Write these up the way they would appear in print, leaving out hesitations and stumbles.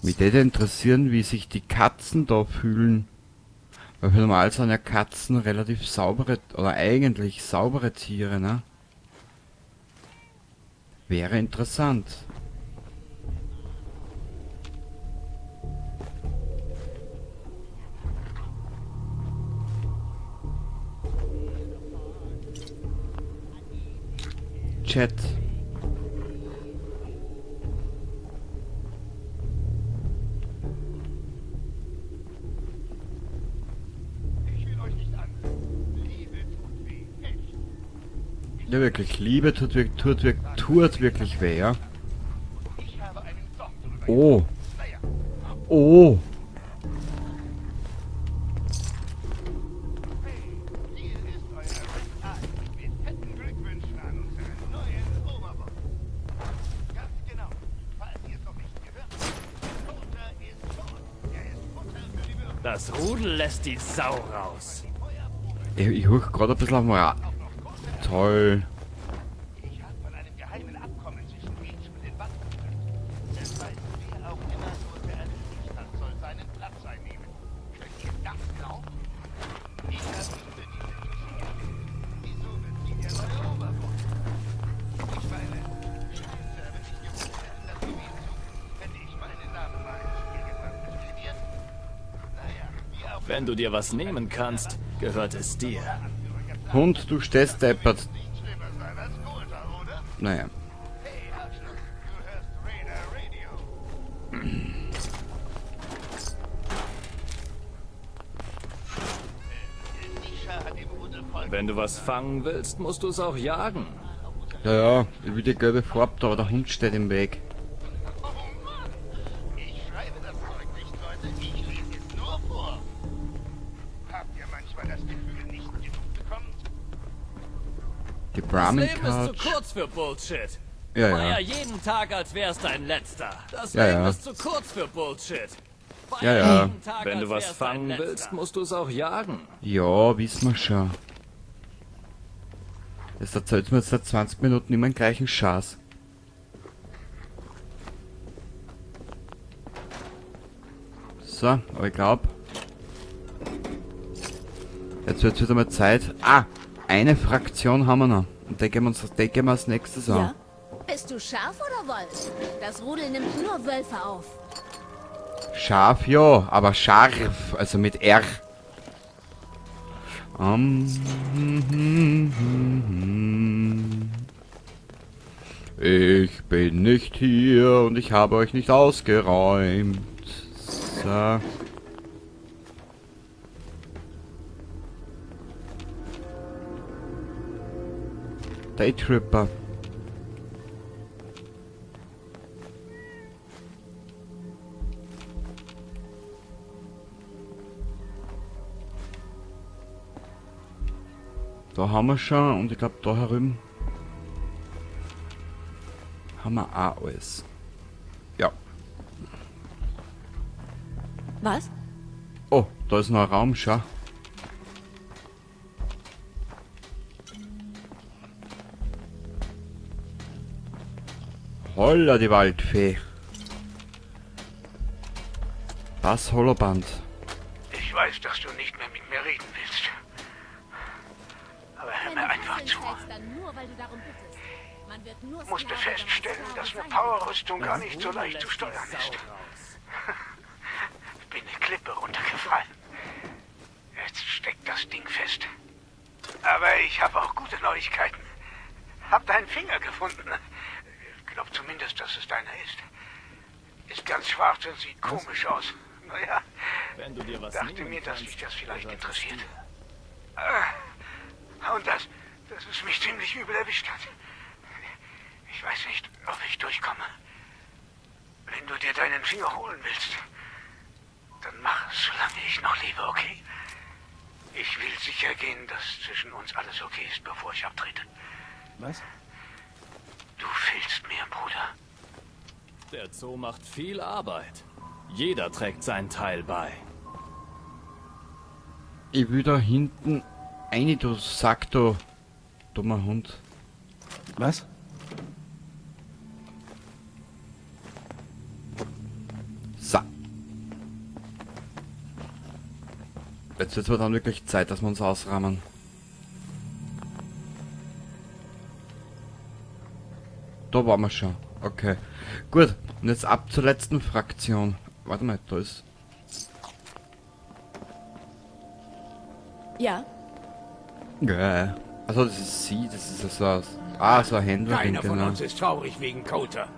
Mich würde interessieren, wie sich die Katzen da fühlen. Weil für normal sind ja Katzen relativ saubere, oder eigentlich saubere Tiere, ne? Wäre interessant. Chat. Ja, wirklich, Liebe tut wirklich weh, ja? Oh. Oh. Das Rudel lässt die Sau raus. Ich huch grad ein bisschen auf den Rad. Toll. Ich hab von einem geheimen Abkommen zwischen Beach und den Banden gehört. Es heißt, wer auch immer Tote erledigt hat, soll seinen Platz einnehmen. Könnt ihr das glauben? Ich hab ihn für diese Tussi gewählt. Wieso wird sie der neue Oberboss? Ich meine, Scheiße, wenn ich gewusst hätte, dass sie wen suchen, hätte ich meinen Namen mal ins Spiel gebracht. Versteht ihr? Naja, wie auch Wenn du dir was nehmen kannst, gehört es dir. Hund, du stehst deppert. Naja. Wenn du was fangen willst, musst du es auch jagen. Ja, ja, ich will die gelbe Farbe da, aber der Hund steht im Weg. Oh Mann! Ich schreibe das Zeug nicht, Leute. Ich lese es nur vor. Habt ihr manchmal das Gefühl, nicht genug bekommen? Die Das Brahmin Leben ist zu Couch. kurz für Bullshit. Ja, ja. Feier jeden Tag, als wär's dein letzter. Das Ja, Leben ja. ist zu kurz für Bullshit. Feier Ja, ja. jeden Tag, Wenn du als was wär's dein fangen letzter. willst, musst du es auch jagen. Ja, wissen wir schon. Das erzählt mir jetzt seit 20 Minuten immer den gleichen Schatz. So, aber ich glaub, jetzt wird's wieder mal Zeit. Ah, eine Fraktion haben wir noch. Und die gehen wir uns, die gehen wir als nächstes an. Ja? Bist du scharf oder Wolf? Das Rudel nimmt nur Wölfe auf. Scharf, ja, aber scharf, also mit R. Ich bin nicht hier und ich habe euch nicht ausgeräumt. So. Daytripper. Da haben wir schon und ich glaub, da herüben haben wir auch alles. Ja. Was? Oh, da ist noch ein Raum, schau. Holla, die Waldfee. Was, Holoband? Ich weiß, dass du nicht mehr mit mir reden willst. Aber hör Wenn mir du einfach Fesseln zu. trägst, dann nur, weil du darum bittest. Man wird nur Musste Sklave, wenn man feststellen, Sklave dass eine sein Powerrüstung gar Das nicht so Rudel leicht zu lässt die steuern Sau ist. raus. Bin eine Klippe runtergefallen. Jetzt steckt das Ding fest. Aber ich habe auch gute Neuigkeiten. Hab deinen Finger gefunden. Ich glaub zumindest, dass es deiner ist. Ist ganz schwarz und sieht komisch aus. Naja, Wenn du dir was dachte nehmen mir, dass kannst, dich das vielleicht gehört es interessiert. dir. Ah, und dass es mich ziemlich übel erwischt hat. Ich weiß nicht, ob ich durchkomme. Wenn du dir deinen Finger holen willst, dann mach es, solange ich noch lebe, okay? Ich will sicher gehen, dass zwischen uns alles okay ist, bevor ich abtrete. Was? Du fehlst mir, Bruder. Der Zoo macht viel Arbeit. Jeder trägt seinen Teil bei. Ich will da hinten rein, du Sack, du dummer Hund. Was? So. Jetzt wird es dann wirklich Zeit, dass wir uns ausrahmen. Da waren wir schon. Okay. Gut. Und jetzt ab zur letzten Fraktion. Warte mal, da ist... Ja. Geil. Also das ist sie, das ist so ein, so ein Händlerin, Keiner von genau. uns ist traurig wegen Coulter.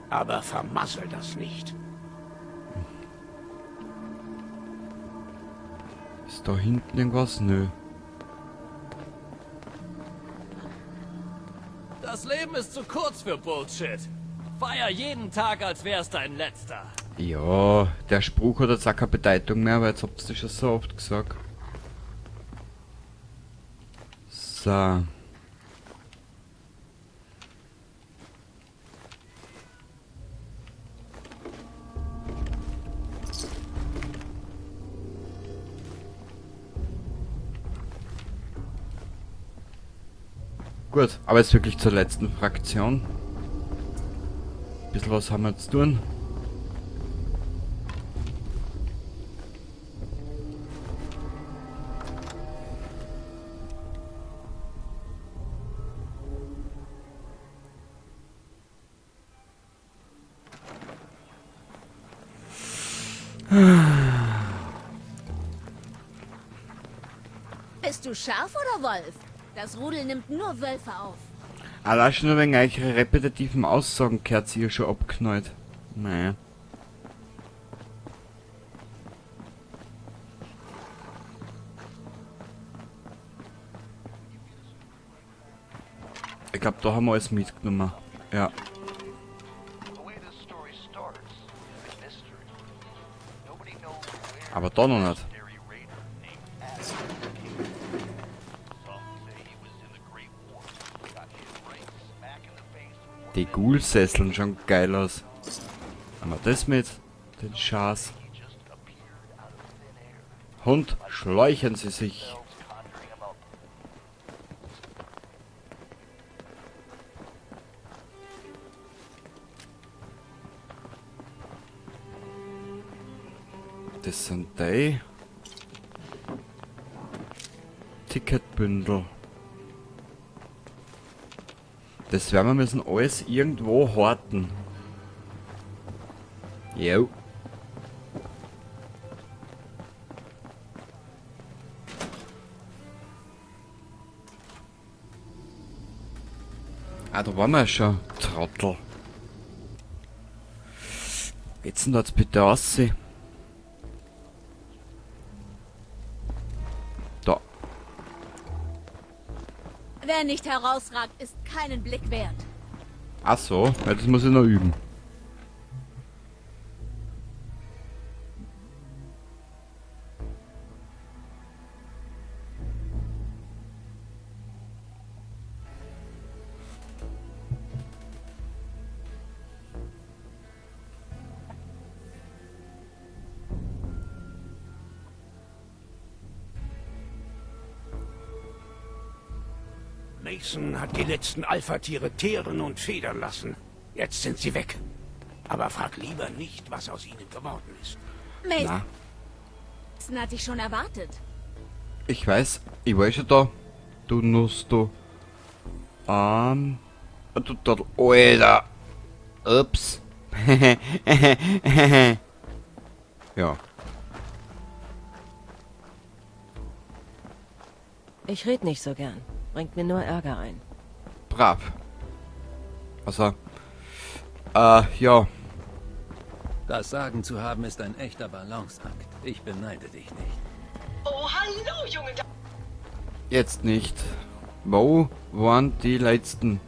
Aber vermassel das nicht. Ist da hinten irgendwas? Nö. Das Leben ist zu kurz für Bullshit. Feier jeden Tag, als wär's dein letzter. Ja, der Spruch hat jetzt auch keine Bedeutung mehr, weil jetzt habt ihr das schon so oft gesagt. So. Gut, aber jetzt wirklich zur letzten Fraktion. Ein bisschen was haben wir zu tun. Bist du Schaf oder Wolf? Das Rudel nimmt nur Wölfe auf. Allein schon nur wegen eurer repetitiven Aussagen gehört sie ja schon abknallt. Naja. Ich glaube, da haben wir alles mitgenommen. Ja. Aber da noch nicht. Die Ghoul-Sesseln schauen geil aus. Haben wir das mit? Den Schaß. Hund, schleichen Sie sich. Das sind die Ticketbündel. Das werden wir müssen alles irgendwo horten. Jo. Ah, da waren wir ja schon. Trottel. Wo geht's denn da jetzt bitte raus? Da. Wer nicht herausragt, ist keinen Blick wert. Ach so, ja, das muss ich noch üben. Mason hat die letzten Alpha-Tiere teeren und federn lassen. Jetzt sind sie weg. Aber frag lieber nicht, was aus ihnen geworden ist. Mason Na? hat dich schon erwartet. Ich weiß, ich war schon da. Du Nuss, du. Du Trottel. Alter. Ups. Ja. Ich red nicht so gern. Bringt mir nur Ärger ein. Brav. Also. Ja. Das Sagen zu haben ist ein echter Balanceakt. Ich beneide dich nicht. Oh, hallo, junge Dame. Jetzt nicht. Wo waren die letzten?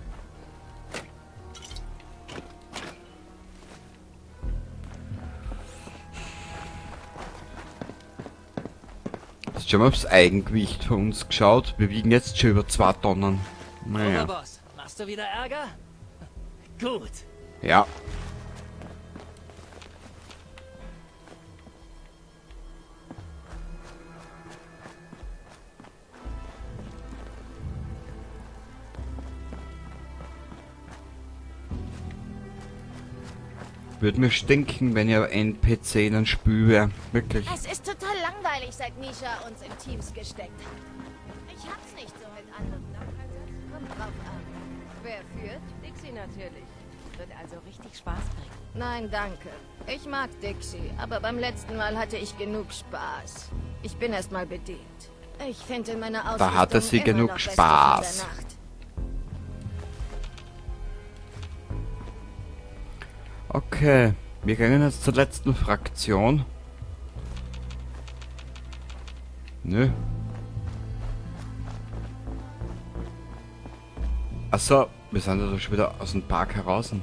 Hast du schon mal aufs Eigengewicht von uns geschaut? Wir wiegen jetzt schon über 2 Tonnen. Naja. Oberboss, machst du wieder Ärger? Gut. Ja. Würde mir stinken, wenn ihr NPC in einem Spiel wäre. Wirklich. Es ist total langweilig, seit Nisha uns in Teams gesteckt hat. Ich hab's nicht so mit anderen. Kommt drauf an. Wer führt? Dixie natürlich. Wird also richtig Spaß bringen. Nein, danke. Ich mag Dixie, aber beim letzten Mal hatte ich genug Spaß. Ich bin erst mal bedient. Ich finde in meiner Ausrüstung Da hatte sie immer genug noch Reste von Spaß. der Nacht. Okay, wir gehen jetzt zur letzten Fraktion. Nö. Achso, wir sind ja schon wieder aus dem Park heraus.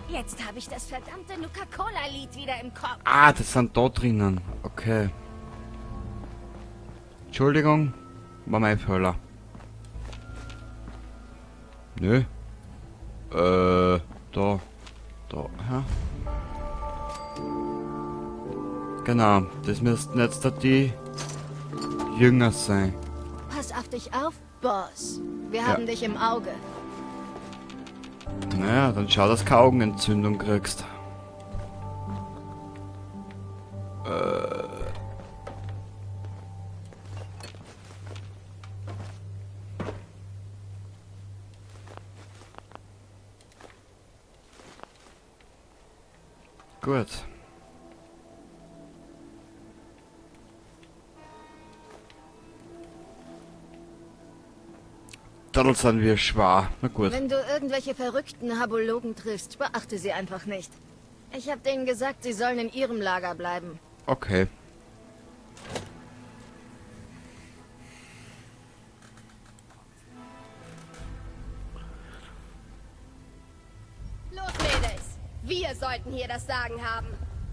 Jetzt habe ich das verdammte Nuka-Cola-Lied wieder im Kopf. Ah, das sind da drinnen. Okay. Entschuldigung, war mein Fehler. Nö. Da. Da, hä? Genau, das müssten jetzt da die Jünger sein. Pass auf dich auf, Boss. Wir Ja. haben dich im Auge. Naja, dann schau, dass du keine Augenentzündung kriegst. Gut. Dann sind wir schwer. Na gut. Wenn du irgendwelche verrückten Habologen triffst, beachte sie einfach nicht. Ich habe denen gesagt, sie sollen in ihrem Lager bleiben. Okay. Los, Mädels! Wir sollten hier das Sagen haben.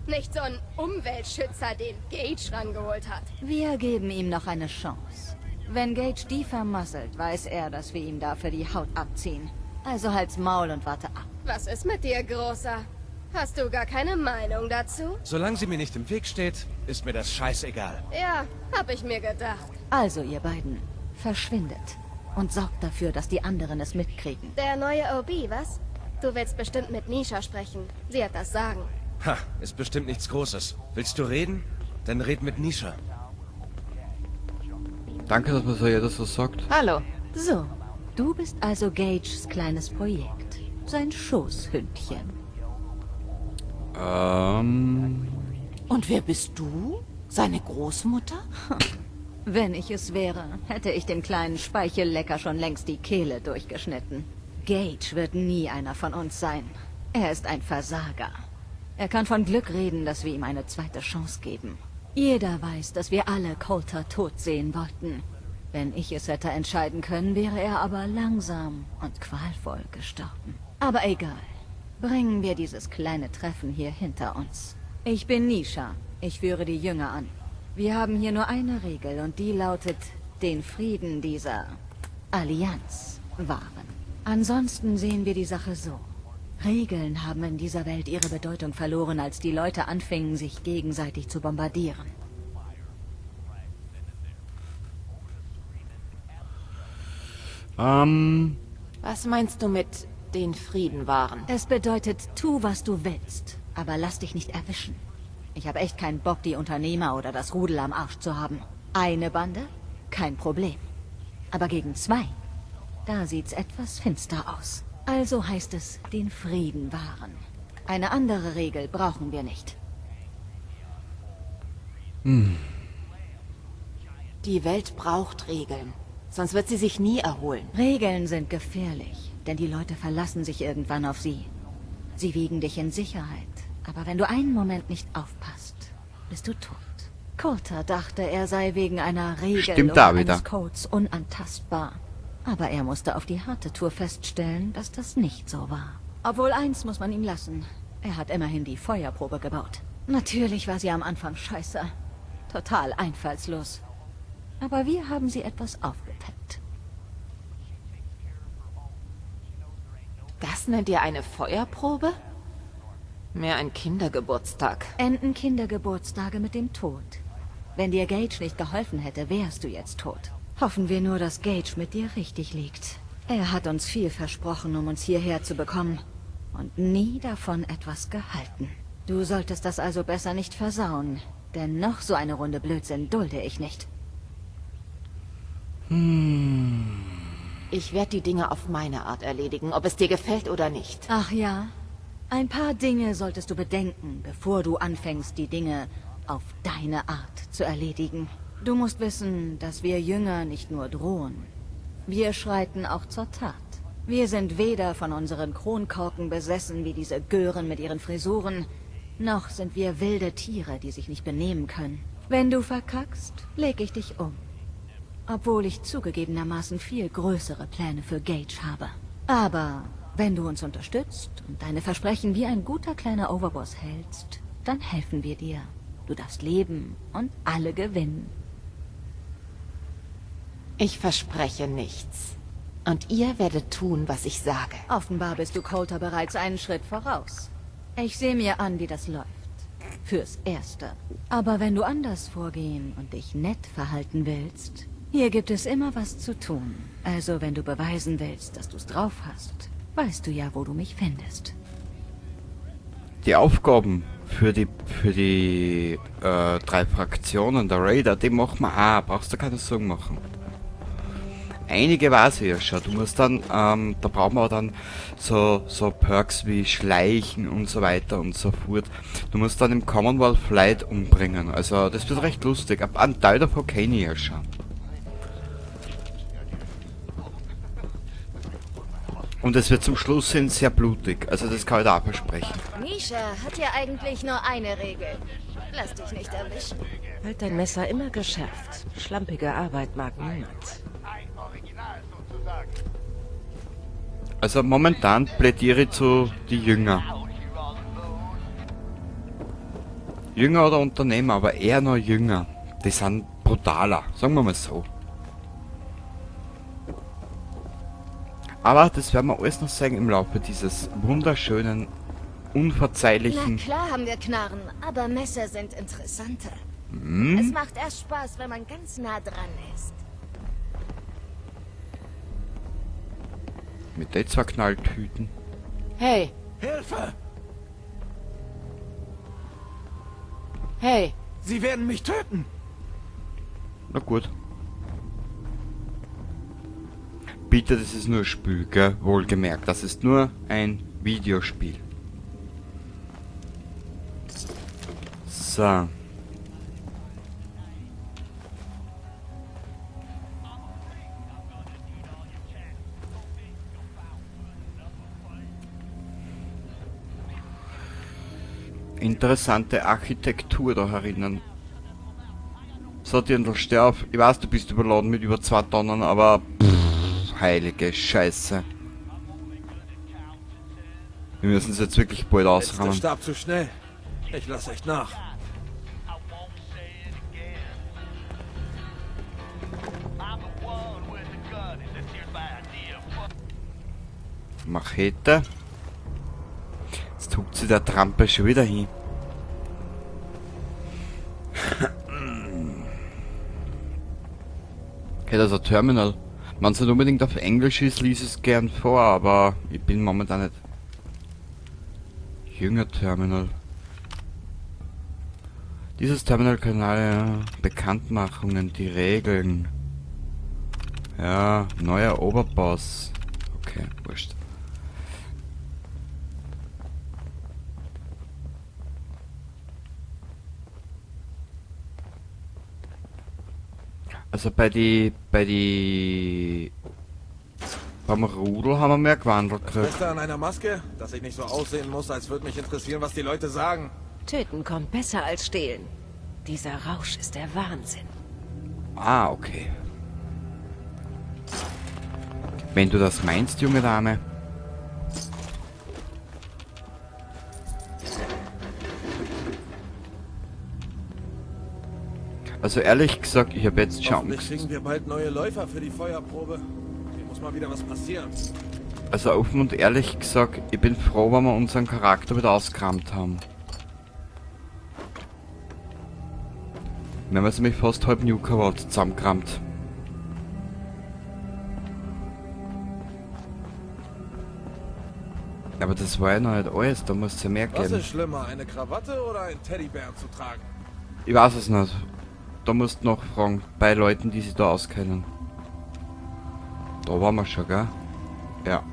Nicht so ein Umweltschützer, den Gage rangeholt hat. Wir geben ihm noch eine Chance. Wenn Gage die vermasselt, weiß er, dass wir ihm dafür die Haut abziehen. Also halt's Maul und warte ab. Was ist mit dir, Großer? Hast du gar keine Meinung dazu? Solange sie mir nicht im Weg steht, ist mir das scheißegal. Ja, hab ich mir gedacht. Also, ihr beiden, verschwindet. Und sorgt dafür, dass die anderen es mitkriegen. Der neue OB, was? Du willst bestimmt mit Nisha sprechen. Sie hat das Sagen. Ha, ist bestimmt nichts Großes. Willst du reden? Dann red mit Nisha. Danke, dass man so jeder so sagt. Hallo. So, du bist also Gages kleines Projekt. Sein Schoßhündchen. Und wer bist du? Seine Großmutter? Wenn ich es wäre, hätte ich dem kleinen Speichellecker schon längst die Kehle durchgeschnitten. Gage wird nie einer von uns sein. Er ist ein Versager. Er kann von Glück reden, dass wir ihm eine zweite Chance geben. Jeder weiß, dass wir alle Coulter tot sehen wollten. Wenn ich es hätte entscheiden können, wäre er aber langsam und qualvoll gestorben. Aber egal. Bringen wir dieses kleine Treffen hier hinter uns. Ich bin Nisha. Ich führe die Jünger an. Wir haben hier nur eine Regel und die lautet, den Frieden dieser Allianz wahren. Ansonsten sehen wir die Sache so. Regeln haben in dieser Welt ihre Bedeutung verloren, als die Leute anfingen, sich gegenseitig zu bombardieren. Was meinst du mit den Frieden wahren? Es bedeutet, tu, was du willst, aber lass dich nicht erwischen. Ich habe echt keinen Bock, die Unternehmer oder das Rudel am Arsch zu haben. Eine Bande? Kein Problem. Aber gegen zwei? Da sieht's etwas finster aus. Also heißt es, den Frieden wahren. Eine andere Regel brauchen wir nicht. Die Welt braucht Regeln. Sonst wird sie sich nie erholen. Regeln sind gefährlich, denn die Leute verlassen sich irgendwann auf sie. Sie wiegen dich in Sicherheit, aber wenn du einen Moment nicht aufpasst, bist du tot. Coulter dachte, er sei wegen einer Regel Stimmt oder da wieder. eines Codes unantastbar. Aber er musste auf die harte Tour feststellen, dass das nicht so war. Obwohl eins muss man ihm lassen. Er hat immerhin die Feuerprobe gebaut. Natürlich war sie am Anfang scheiße. Total einfallslos. Aber wir haben sie etwas aufgepeppt. Das nennt ihr eine Feuerprobe? Mehr ein Kindergeburtstag. Enden Kindergeburtstage mit dem Tod. Wenn dir Gage nicht geholfen hätte, wärst du jetzt tot. Hoffen wir nur, dass Gage mit dir richtig liegt. Er hat uns viel versprochen, um uns hierher zu bekommen. Und nie davon etwas gehalten. Du solltest das also besser nicht versauen. Denn noch so eine Runde Blödsinn dulde ich nicht. Ich werde die Dinge auf meine Art erledigen, ob es dir gefällt oder nicht. Ach ja? Ein paar Dinge solltest du bedenken, bevor du anfängst, die Dinge auf deine Art zu erledigen. Du musst wissen, dass wir Jünger nicht nur drohen. Wir schreiten auch zur Tat. Wir sind weder von unseren Kronkorken besessen wie diese Gören mit ihren Frisuren, noch sind wir wilde Tiere, die sich nicht benehmen können. Wenn du verkackst, leg ich dich um. Obwohl ich zugegebenermaßen viel größere Pläne für Gage habe. Aber wenn du uns unterstützt und deine Versprechen wie ein guter kleiner Overboss hältst, dann helfen wir dir. Du darfst leben und alle gewinnen. Ich verspreche nichts. Und ihr werdet tun, was ich sage. Offenbar bist du Colter bereits einen Schritt voraus. Ich sehe mir an, wie das läuft. Fürs Erste. Aber wenn du anders vorgehen und dich nett verhalten willst, hier gibt es immer was zu tun. Also wenn du beweisen willst, dass du's drauf hast, weißt du ja, wo du mich findest. Die Aufgaben für die drei Fraktionen der Raider, die machen wir auch. Brauchst du keine Sorgen machen. Einige weiß ich ja schon. Du musst dann, da brauchen wir dann so Perks wie Schleichen und so weiter und so fort. Du musst dann im Commonwealth Flight umbringen. Also das wird recht lustig. Ab einen Teil davon kenne ich ja schon. Und es wird zum Schluss hin sehr blutig. Also das kann ich da auch versprechen. Nisha hat ja eigentlich nur eine Regel. Lass dich nicht erwischen. Halt dein Messer immer geschärft. Schlampige Arbeit mag niemand. Also momentan plädiere ich zu die Jünger. Jünger oder Unternehmer, aber eher noch Jünger. Die sind brutaler, sagen wir mal so. Aber das werden wir alles noch sehen im Laufe dieses wunderschönen, unverzeihlichen... Na klar haben wir Knarren, aber Messer sind interessanter. Hm? Es macht erst Spaß, wenn man ganz nah dran ist. Mit den zwei Knalltüten. Hey! Hilfe! Hey! Sie werden mich töten! Na gut. Bitte, das ist nur ein Spiel, gell? Wohlgemerkt, das ist nur ein Videospiel. So. Interessante Architektur da herinnen. So, Dirndl, steh auf. Ich weiß, du bist überladen mit über 2 Tonnen, aber... Pff, heilige Scheiße. Wir müssen es jetzt wirklich bald ausräumen. Der starb zu schnell. Ich lass echt nach. Machete. Jetzt tuckt sie der Trampe schon wieder hin. Okay, das ist ein Terminal. Wenn es nicht unbedingt auf Englisch ist, lies es gern vor, aber ich bin momentan nicht. Jünger Terminal. Dieses Terminal kann alle Bekanntmachungen, die Regeln. Ja, neuer Oberboss. Okay, wurscht. Also beim Rudel haben wir mehr gewandelt Das gekriegt. Beste an einer Maske, dass ich nicht so aussehen muss, als würde mich interessieren, was die Leute sagen. Töten kommt besser als stehlen. Dieser Rausch ist der Wahnsinn. Ah, okay. Wenn du das meinst, junge Dame. Also ehrlich gesagt, ich habe jetzt schon Hoffentlich Angst. kriegen wir bald neue Läufer für die Feuerprobe. Hier muss mal wieder was passieren. Also offen und ehrlich gesagt, ich bin froh, wenn wir unseren Charakter wieder ausgekramt haben. Wir haben jetzt nämlich fast halb Nuka World zusammengerammt. Aber das war ja noch nicht alles, da muss es ja mehr Was geben. ist schlimmer, eine Krawatte oder einen Teddybären zu tragen? Ich weiß es nicht. Da musst du noch fragen, bei Leuten, die sich da auskennen. Da waren wir schon, gell? Ja.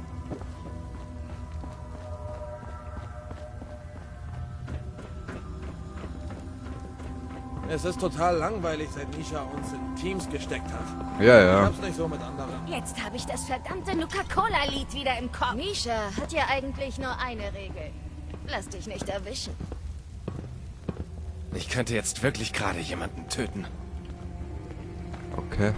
Es ist total langweilig, seit Nisha uns in Teams gesteckt hat. Ja, ja. Ich hab's nicht so mit anderen. Jetzt habe ich das verdammte Nuka-Cola-Lied wieder im Kopf. Misha hat ja eigentlich nur eine Regel. Lass dich nicht erwischen. Ich könnte jetzt wirklich gerade jemanden töten. Okay.